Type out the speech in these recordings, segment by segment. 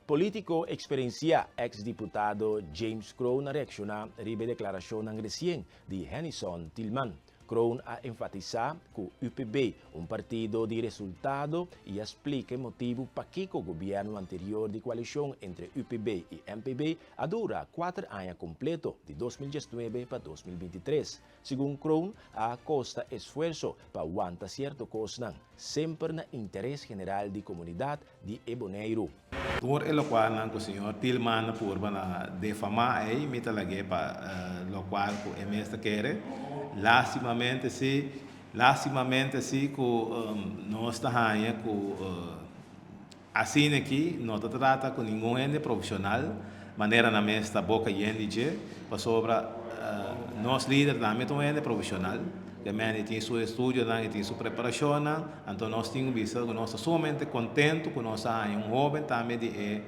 Polítiko eksperensiá, eks diputado James Kroon a reakshoná riba e deklarashonnan resien di Hennyson Thielman. Kroon a enfatisá ku UPB un partido di resultado i a splika e motibu pakiko gobièrnu anterior di koalishon entre UPB i MPB a dura kuater aña kompleto di 2019 pa 2023. Segun Kroon a kosta esfuerso pa wanta sierto kosnan, semper na interes general di komunidat di e Boneiru. Tur e lokualnan ku señor Thielman a purba na defamá ei, mi ta lag'é pa lokual ku e mes ta kere. Lástimamente sí, lástimamente sí ku nos ta haña ku asina aki no ta trata ku ningun hende profeshonal manera nan mes ta boka yen di dje, pasobra nos lider tambe ta un hende profeshonal. E mende tin su estudionan, e tin su preparashonnan, anto nos tin ku bisa ku nos ta sumamente kontentu ku nos a haña un hóben tambe di e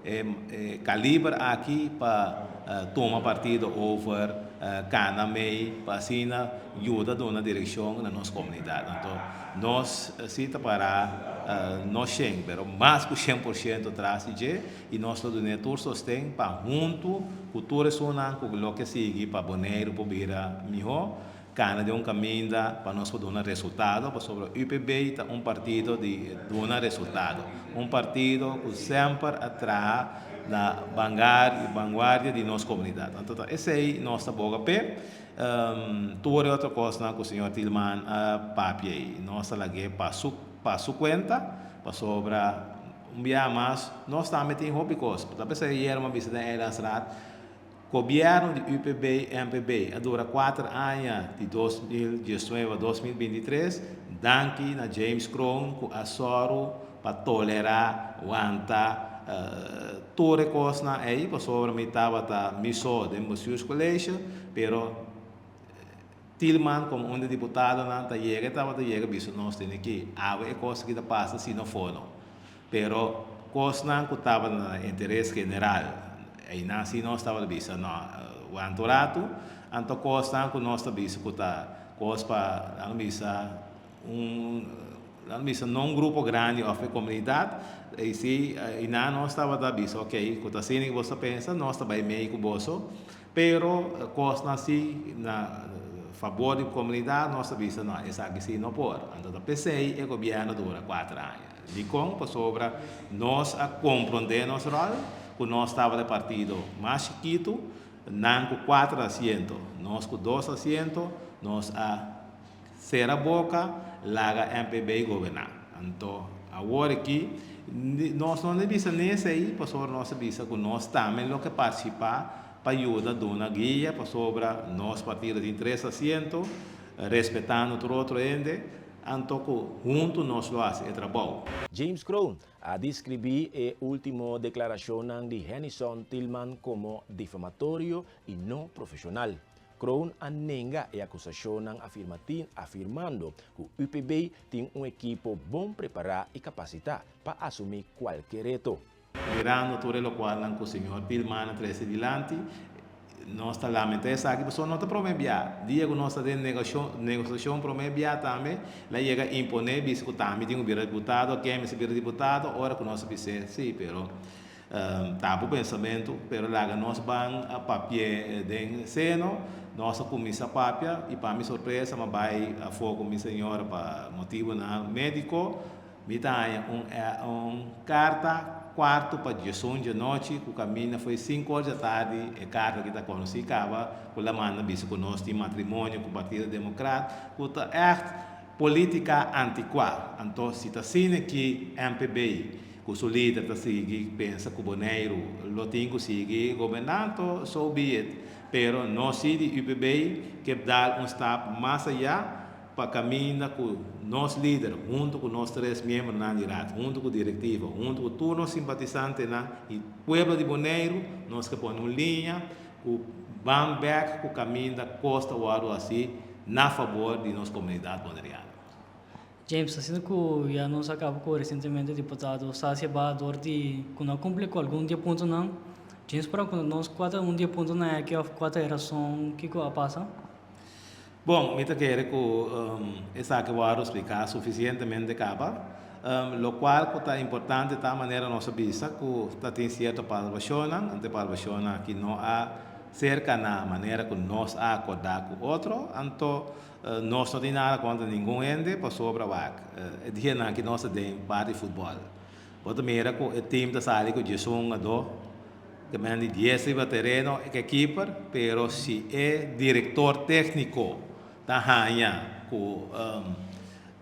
e kaliber aki pa tuma partido over kana mei pa asina yuda duna direkshon na nos komunidat. Anto nos si ta para no shen pero mas ku 100% tras di dje i nos lo dun'é tur sosten pa huntu ku tur esunnan ku lo ke sigui pa Boneiru por bira mihó. Kana den un kaminda pa nos por duna resultado, pasobra UPB ta un partido di duna resultado. Un partido ku semper a traha na vanguardia di nos komunidat. Anto ta esei nos ta boga p'e. Tur e otro kosnan ku señor Thielman a papia ei, nos ta lag'é pa su pa su kuenta, pasobra un biaha mas nos tambe tin hopi kos. Ta p'esei ayer mi a bisa den Eilandsraad, Gobièrnu di UPB MPB a dura kuater aña di 2019 a 2023, danki na James Kroon ku a sòru pa tolerá, wanta tur e kosnan ei pasobra mi tabata mi so den bestuurscollege, pero Thielman komo un di diputadonan ta yega e tabata yega bisa nos tene ki awe e kos aki ta pasa si no fono. Pero kosnan ku tabata na interes general, einan si nos tabata bisa no wanta un ratu, anto kosnan ku nos ta bisa ku ta kos pa nan bisa un nan bisa no un grupo grandi òf e komunidat, ei si einan nos tabata bisa ok ku ta asina ku boso ta pensa nos ta bai mei ku boso, pero kosnan si na fabor di komunidat nos ta bisa no esaki si no por, anto ta p'esei e gobièrnu dura 4 aña. Dikon? Pasobra nos a komprondé nos ròl ku nos tabata e partido mas chikitu, nan ku kuater asiento, nos ku dos asiento, nos a sera boka laga MPB goberná. Anto awor aki nos no a bisa ni esei pasobra nos a bisa ku nos tambe lo ke partisipá pa yuda duna guia pasobra nos partido tin tres asiento, respetando tur otro hende. Anto ku huntu nos lo hasi e trabou. James Kroon a deskribí e último deklarashonnan di Hennyson Thielman komo difamatorio i no profeshonal. Kroon a nenga e akusashonnan afirmando ku UPB tin un ekipo bon prepará i kapasitá pa asumí kualke reto. Mirando tur e lokualnan ku señor Thielman a trese dilanti, nos ta lamentá esaki pasobra no ta promé bia. Dia ku nos ta den negosiashon promé bia tambe, el a yega imponé bisa ku tambe tin ku bira diputado, ken mester bira diputado, ora ku nos a bis'é sí, pero ta bo pensamentu, pero laga nos ban a papi'é den seno. Nos a kuminsá papia i pa mi sorpresa mi a bai afó ku mi señora pa motibunan médiko. Mi ta haña un un karta kuartu pa 11 djanochi ku kaminda foi 5 or djatardi. E karta ki ta konosí kaba ku la manda bisa ku nos tin matrimonio ku Partido Demokrat ku ta ègt politika antikuá. Anto si ta asina ki MPB ku su lider ta sigui pensa ku Boneiru lo tin ku sigui goberná anto so be it. Pero nos si di UPB ke dal un stap mas ayá pa kaminda ku nos lider huntu ku nos tres miembronan di raad, huntu ku direktiva, huntu ku tur nos simpatisantenan i pueblo di Boneiru, nos ke pone un liña ku ban bèk ku kaminda kos ta wòrdu hasi na fabor di nos komunidat boneriano. James, asina ku ya nos a kaba ku resientemente diputado Sasia Ba dor di ku no a kumpli ku algun di e puntonan, James por a konta nos kua ta un di e puntonan aki òf kua ta e rason kiko a pasa? Bon, mi ta kere ku esaki wòrdu spliká sufisientemente kaba. Lokual ku ta importante ta manera nos a bisa ku ta tin sierto palabashonnan, anto e palabashonnan aki no a serka na manera ku nos a akordá ku otro, anto nos no tin nada kontra ningun hende pasobra wak e dianan aki nos ta den parti futbòl. Bo ta mira ku e tim ta sali ku diesun adó, ke men di dies riba tereno e ke kiper, pero si e direktor tékniko ta haña ku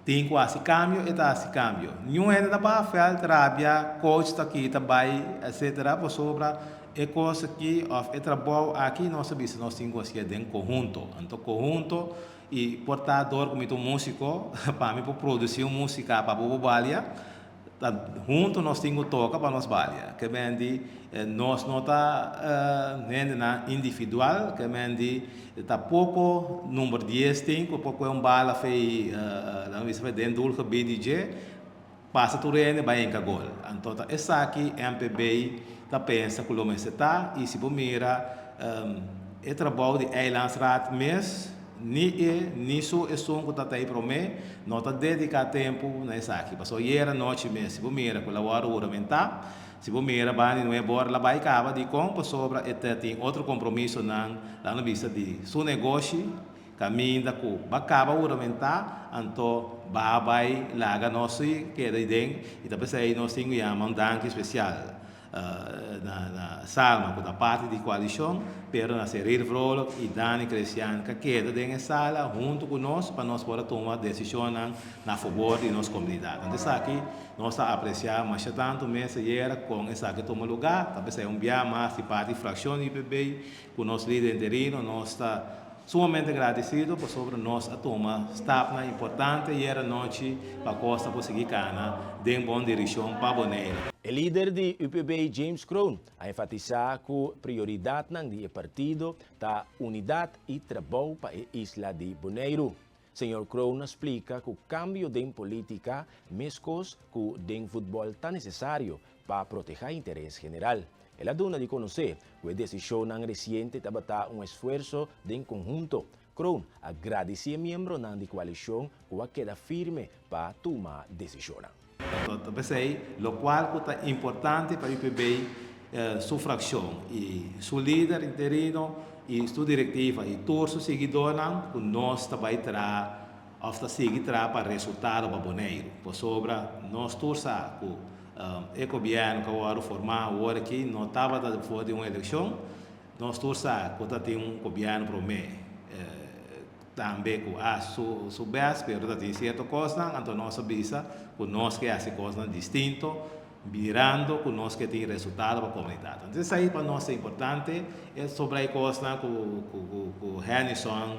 tin ku hasi kambio, e ta hasi kambio. Niun hende ta baha vèlt rabia, coach ta kita bai etcetera pasobra e kos aki òf e trabou aki nos a bisa nos tin ku hasié den konhunto. Anto konhunto i por ta dor ku mi ta un músiko pa mi por produsí un músika pa bo por balia. Ta hunto nos tin ku toka pa nos balia. Ke men di nos no ta hendenan individual, ke men di ta poko number dies tin ku por kohe un bala fei laga bisa fei den doelgebied di dje, pasa tur hende bai hinka gol. Anto ta esaki MPB ta pensa ku lo mester ta i si bo mira e trabou di Eilandsraad mes, Ni e, ni su esun ku ta ta ei promé, no ta dediká tempu na esaki. Pasobra ayera nochi mes, si bo mira ku el a wòrdu huramentá, si bo mira banda di nuebe ora el a bai kaba. Dikon? Pasobra e ta tin otro kompromisonan, laga nos bisa, di su negoshi, kaminda ku ba kaba huramentá, anto ba bai laga nos si keda ei den. I ta p'esei nos tin ku yama un danki spesial na Salma ku ta parti di koalishon, pero na Cyril Vrolijk i Dani Cresian ka keda den e sala huntu ku nos pa nos por a tuma desishonnan na fabor di nos komunidat. Anto esaki nos ta apresiá masha tantu mes ayera kon esaki tuma lugá, ta p'esei un bia mas di parti frakshon di UPB ku nos lider interino nos ta Sumamente gradisido pasobra nos a tuma stapnan importante ayer anochi pa kos ta por sigui kana den bon direkshon pa Boneiru. E lider di UPB James Kroon a enfatisá ku prioridatnan di e partido ta unidat i trabou pa e isla di Boneiru. Señor Kroon a splika ku kambio den polítika meskos ku den futbòl ta nesesario pa protehá interes general. El a duna di konosé ku e desishonnan resiente tabata un esfuerso den konhunto. Kroon a gradisí e miembronan di koalishon ku a keda firme pa tuma desishonnan. Ta p'esei lokual ku ta importante pa UPB, su frakshon i su lider interino i su direktiva i tur su siguidónan ku nos ta bai traha òf ta sigui traha pa resultado pa Boneiru. Pasobra nos tur sa ku E gobièrnu ku a wòrdu formá awor aki no tabata for di un elekshon. Nos tur sa ku ta tin un gobièrnu promé tambe ku a hasi su bèst, pero ta tin sierto kosnan, anto nos a bisa ku nos ke hasi kosnan distinto mirando ku nos ke tin resultado pa komunidat. Anto esei pa nos ta importante, e sobra e kosnan ku Hennyson,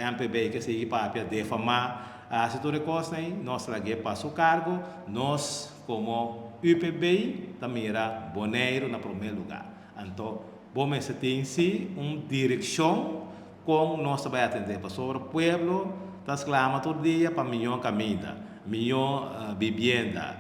MPB ke sigui papia defamá. A hasi tur e kosnan ei, nos lag'é pa su kargo, nos komo UPB ta mira Boneiru na promé lugá. Anto bo mester tin si un direkshon kon nos ta bai atendé, pasobra pueblo ta sklama tur dia pa mihó kaminda, mihó bibienda,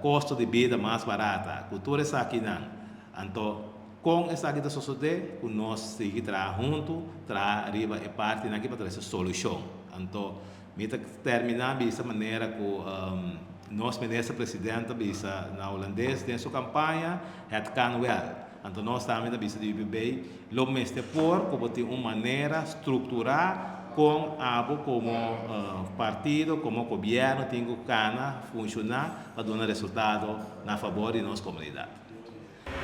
kosto di bida mas barata, ku tur esakinan. Anto kon esaki ta sosodé? Ku nos sigui traha huntu, traha riba e partinan aki pa trese solushon. Anto mi ta terminá bisa manera ku nos minister president ta bisa na hulandes den su kampaña, Het kan wel. Anto nos tambe ta bisa di UPB, lo mester por ku bo tin un manera strukturá kon abo komo partido, komo gobièrnu tin ku kana, funshoná pa duna resultado na fabor di nos komunidat.